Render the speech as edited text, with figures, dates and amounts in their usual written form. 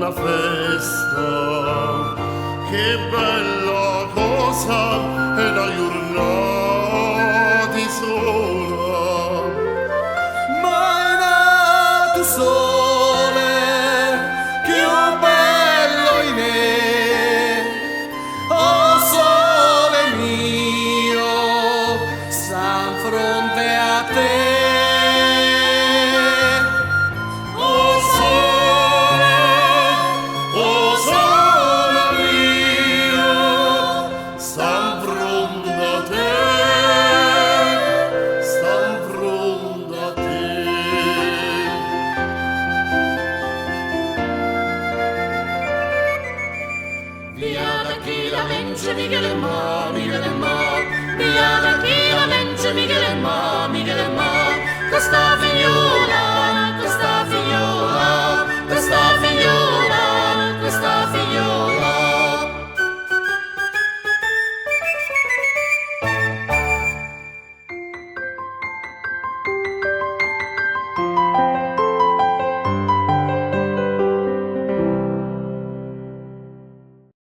Na festa, che bella cosa è 'na jurnata 'e sole. Ma è n'atu sole cchiù bello 'e me, 'O sole mio sta 'nfronte a te. 'O sole, 'o sole mio sta 'nfronte a te, sta 'nfronte a te. Beata chi la vence, Miguel e ma, Miguel e ma. Beata chi la vence, Miguel e ma, Miguel e ma. Questa